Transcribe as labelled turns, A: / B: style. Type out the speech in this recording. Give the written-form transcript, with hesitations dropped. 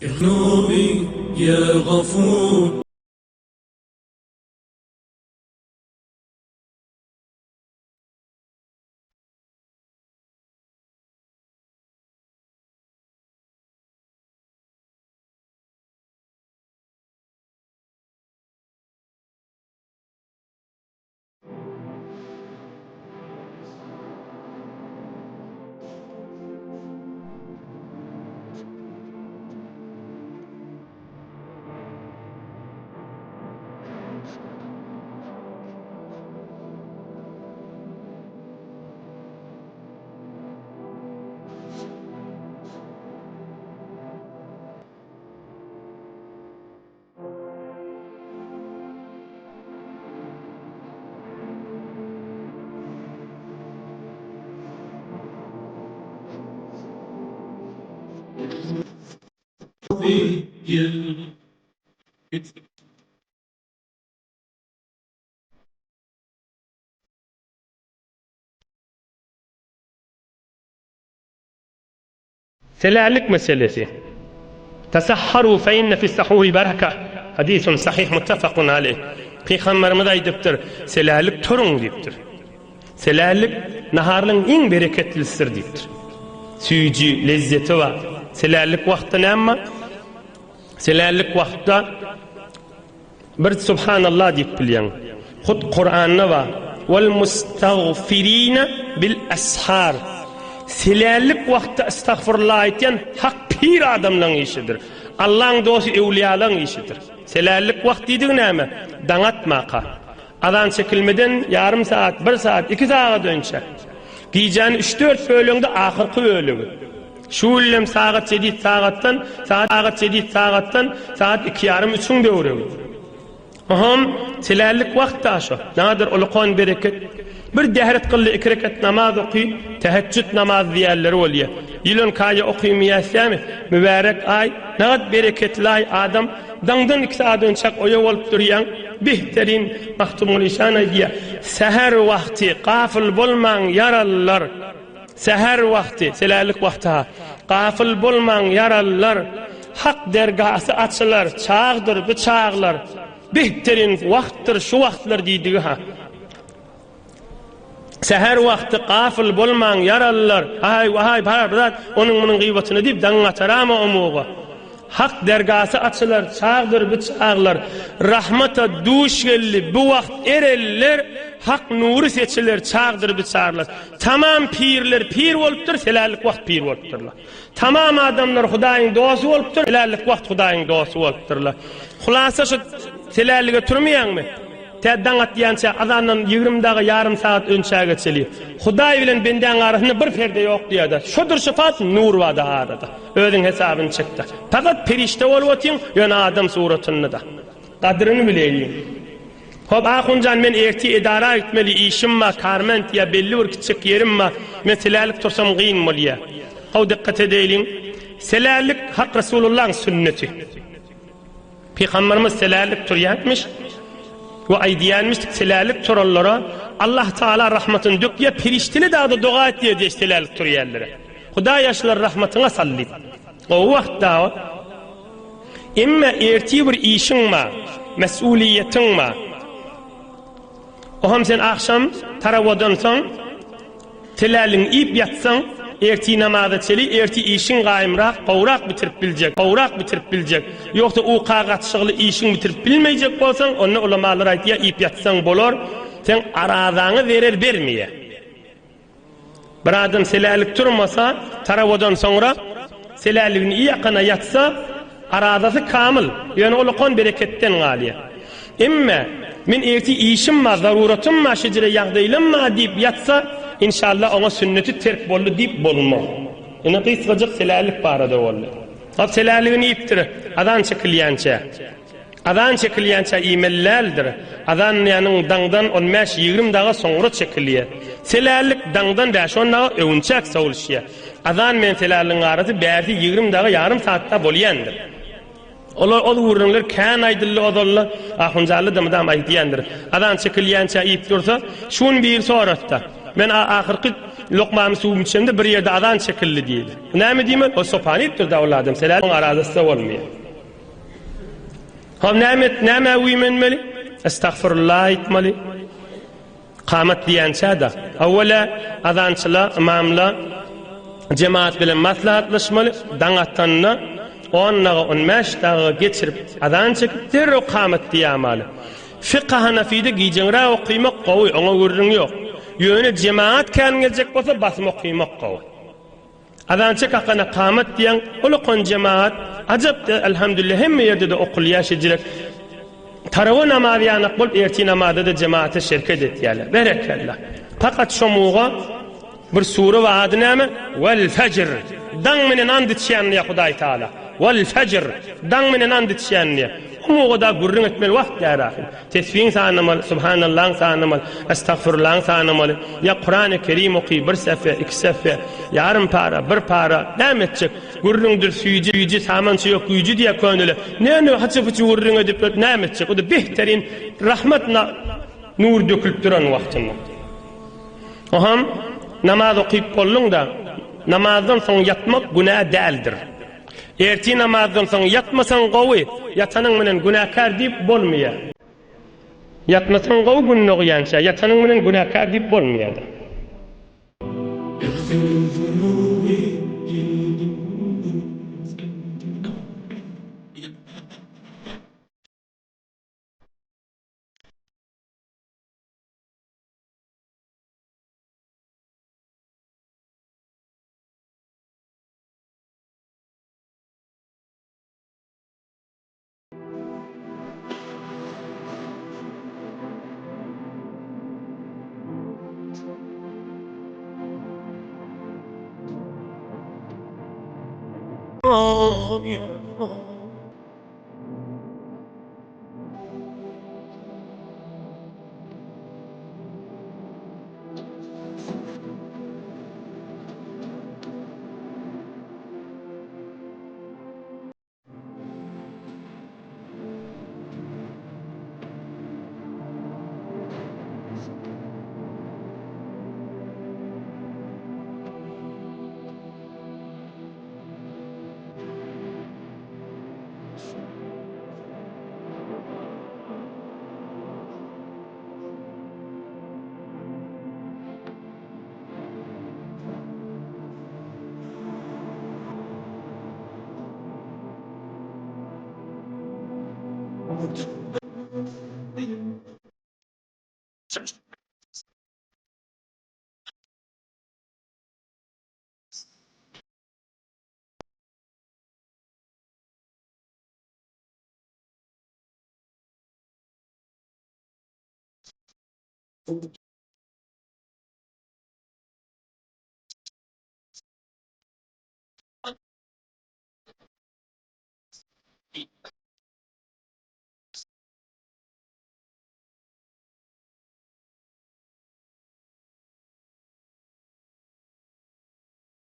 A: Zunubi ya Gafur.
B: Selärlik meselesi. Tasahharu fe inne fis-sahuri bereke. Hadisun sahih muttefakun aleyh. Pygamberimiz aýdypdyr, Selärlik turuň diýipdir. Selärlik naharlyň iň bereketlisidir diýipdir. Süýji, lezzeti bar. Selärlik wagtda näme bar? Selärlik wagtda Bir Subhanallah diýip bilýäň. Hut Kuranda bar. Wal mustagfirina bil ashar. Selärlik wagtda estagfurullah aýtýan hak pir adamlaň işidir. Allaň dosty öwliýalaň işidir. Selärlik wagt diýdigi näme? Daň atmaka. Azan çekilmeden ýarym sagat, bir sagat, iki sagat önçe. Gijäni üç-dört böleňde ahyrky bölegi. Şu günlem sagat jedit sagatdan, sagat jedit sagatdan, sagat iki ýarym üçüň döwregi. Oham, selärlik wagt da şo. Nadir ulukan bereket. Bir dähret kyldy iki rekat namaz oky, teheccüd namaz diýerleri bolýa. Ýylan kaýa okymyýasýamy? Mübärek aý, nagat bereketli aý adam daňdan iki sagat önçäk oýa bolup durýaň. Behterin Magtymguly şan aýdýa, Säher wagty gafyl bolmaň ýaralylar. Säher wagty, selärlik wagty-ha. Gafyl bolmaň, ýaralylar, Hak dergasy açylar, çagdyr bu çaglar. Behterin wagtdyr şu wagtlar diýdigi-ha. Säher wagty gafyl bolmaň, ýaralylar, Aý, waý, bar bir zat, onuň-munuň gyýbatyny diýip, daňyň atarama omuga. Hak dergasy açylar, çagdyr bu çaglar, Rahmata duş geldi bu wagt erenler, Hak nury seçiler, çagdyr bu çaglar. Tamam pirler pir bolupdyr, selärlik wagt pir bolupdyrlar. Tamam adamlar Hudaýyň dosty bolupdyr, selärlik wagt Hudaýyň dosty bolupdyrlar. Hulasa şu selärlige turmaýaňmy? Tä daň atýança, azandan 20 daga ýarym sagat önçä geçeli. Hudaý bilen bendäň arasynda bir perde ýok diýýär-de. Şodur şypat nur bar-da arada. Özüň hesabyny çek-de. Pakat perişde bolup otyň, ýöne adam suratynda-da. Gadryny bileýin. Hop, ahunjan, men ertir edara gitmeli, işim bar, karment ýa belli bir kiçijek ýerim bar. Men selärlik tursam gyn bolýa. Gowy dykgat edeýliň. Selärlik Hak Resulullahyň sünneti. Pygamberimiz selärlik turýarmyş we aýdýarmyş, selärlik turanlara Allah Taala rahmatyny dökýär, perişdeli dagda doga etýär diýip selärlik turýanlara. Hudaý ýaşlary rahmatyňa sal diýip. Gowy wagt da o. Emma ertir bir işiň bar, mesuliýetiň bar. Oham sen agşam tarawadan soň Teläliňi iýip ýatsaň, ertir namaza çeli, ertir işiň gaýymrak, gowrak bitirip biljek, gowrak bitirip biljek. Ýogsa uka gatyşygly işiň bitirip bilmeýjek bolsaň, onda ulamalar aýtýar, iýip ýatsaň bolar, seň arazaňa zerer bermeýär. Bir adam selälik turmasa, tarawadan soňra seläligini iýakana ýatsa, Arazasy kamyl, ýöne ol okan bereketden galýar. Emme, men ertir işim bar, zaruratym bar, şejere ýagdaýlam bar diýip ýatsa, inşallah oňa sünneti terk boldy diýip bolmaz. Ine gysgajyk selärlik barada boldy. Ol selärligini iýipdir, azan çekilýänçä. Azan çekilýänçä iýmeli däldir. Azan ýanyň daňdan on bäş-ýigrimi daga soňra çekilýär. Selärlik daňdan bäş-on daga öwünçäk sowulyşýar. Azan bilen selärligiň arasy bärsi 20 daga ýarym saatda bolýandyr. Olar ol gürrüňler kän aýdyldy ozalda, Ahunjally-da mydam aýdýandyr. Azan çekilýänçä iýip dursa, şu gün biri sorasda, Men ahyrky. Lokmamy suwumy içemde bir ýerde azan çekildi diýeli. Näme diýmeli? O sopany iýipdir-dä ol adam. Sebäbi oň arazasy-da bolmaýar. Hop näme et, nämä güýmenmeli? Estagfirullah aýtmaly. Kamat diýençä-de, awwala azançyla, ymamla jemaat bilen maslahatlaşmaly, daň atanda on daga, on bäş daga geçirip azan çekip derrew kamat diýämaly. Fykh Hanafide gijeňräk okymak gowy, oňa gürrüň ýok. Ýöne jemaat kän geljek bolsa basym okymak gowy. Azança kakana kamat diýýäň, ol okan jemaat ajap elhamdülillah hemme ýerde-de okulýar şejirek. Tarawa namazy ýanak bolup ertir namazda-da jemaata şerket etýärler. Berekella. Fakat şomuga bir sure we ady näme? Wel fejr. Daň menen and içýän diýýär Hudaý Taala. Wel fejr. Daň menen and içýän diýýär. Umuga-da gürrüň etmeli wagt däl ahyr. Tesbiň sanamaly, Subhanallaň sanamaly, Estagfurlaň sanamaly, ýa Kurany Kerim oky bir sähfe, iki sähfe, ýarym para, bir para, näme etjek? Gürrüňdir süýji, süýji, samança ýok güýji diýýär köneler. Näme haçy-pyçy gürrüň edip näme etjek? O-da behterin rahmat nur dökülip duran wagtynda. Oham namaz okyp bolduň-da, namazdan soň ýatmak günä däldir. Ertir namazdan soň ýatmasaň gowy, ýatanyň bilen günäkär diýip bolmaýar. Ýatmasaň gowy gün dogýança, ýatanyň bilen günäkär diýip bolmaýar-da.